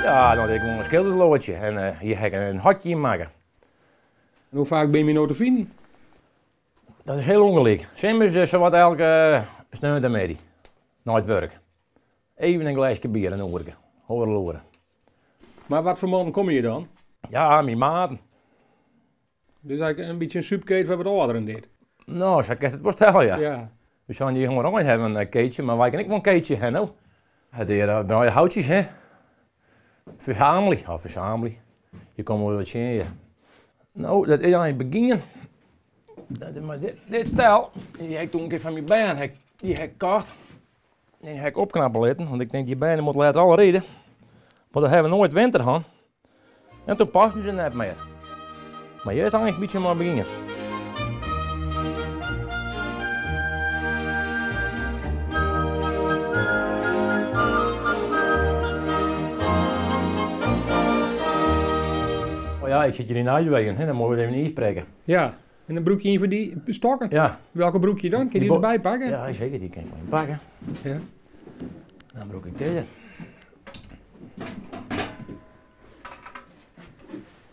Ja, dan ik gewoan in skildersloadsje en hjir ha ik in hokje yn makke. En hoe faak binne je no te finen? Dat is hiel ûngelyk. Simmers sawat elke sneontemiddei nei it wurk. Even in gleske bier in oerke, oardel oere. Mar wat foar mannen komme hjir dan? Ja, myn maten. Dus eigentlik in bytsje in sûpkeet foar wat âlderen dit? No, sa kinst it wol stelle, ja. Ja. We seine hjir jongerein hawwe in keetsje, mar wy kinne ek wol in keetsje ha no. It is hjir brije houtsjes, hè. Fersamelje, of fersamelje. Je komme wol wat tsjin hjir. No, dat is eigentlik begien. Dat is mei dit, dit stel, dy ha ik toen in kear fan myn bern, ha ik, dy ha ik kocht. En dy ha ik opknappe litten, want ik tink dy bern moatte letter al ride. Mar dat hawwe we noait winter hân. En toen pasten se net mear. Mar hjir is it eins in bytsje mei begien. Oh ja, ik sit hjir yn Nijwegen, hè, dan moatte we even ynsprekke. Ja, en dan brûke je ien fan dy stokken? Ja. Welke brûke je dan? Kin je dy derby pakke? Ja, seker, dy kin ik wol even pakke. Ja. Dan brûk ik dizze.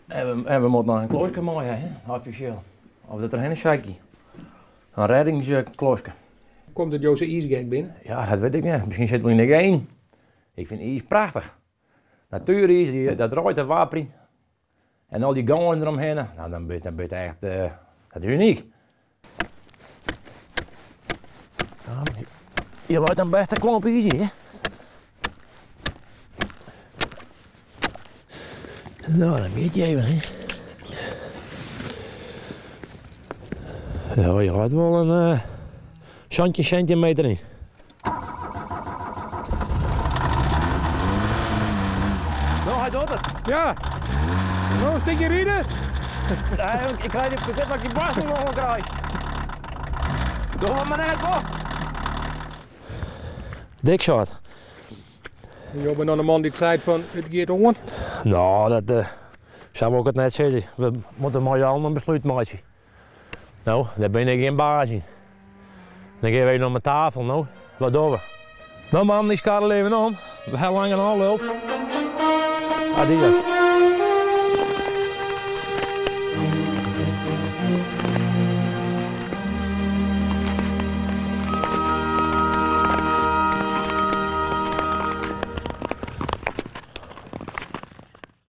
En we, en we moeten noch in kloaske mei ha, hè, offisjeel. Of dat der hinne sakje. In reddingskloaske. Komt it jo sa iisgek binne? Ja, dat wit ik net. Miskien sit it wol yn de genen. Ik fyn iis prachtich. Natueriis, dy, dat reid te wapperjen. En al dy gongen deromhinne. Nou, dan bist, dan bist echt, uh, dat is unyk. Hjir leit in bêste klomp iis yn, hè? No, dan mjit je even, hè. Ja, hjir leit wol in uh, 17 sintimeter yn. No, hy docht it. Ja. No, in stikje ride. Nee, ik krij ik wit dat ik dy boarstel noch wol krij. Doch mar net, wol. Dik sâlt. Jo binne dan de man dy't seit fan it giet oan? No, dat uh, sa wol ik it net sizze. We moatte mei allen in beslút meitsje. No, dêr bin ik gjin baas yn. Dan gean we even om de tafel, no. Wat dogge we? No man, ik skarrel even om. We ha lang genôch luld. Adios.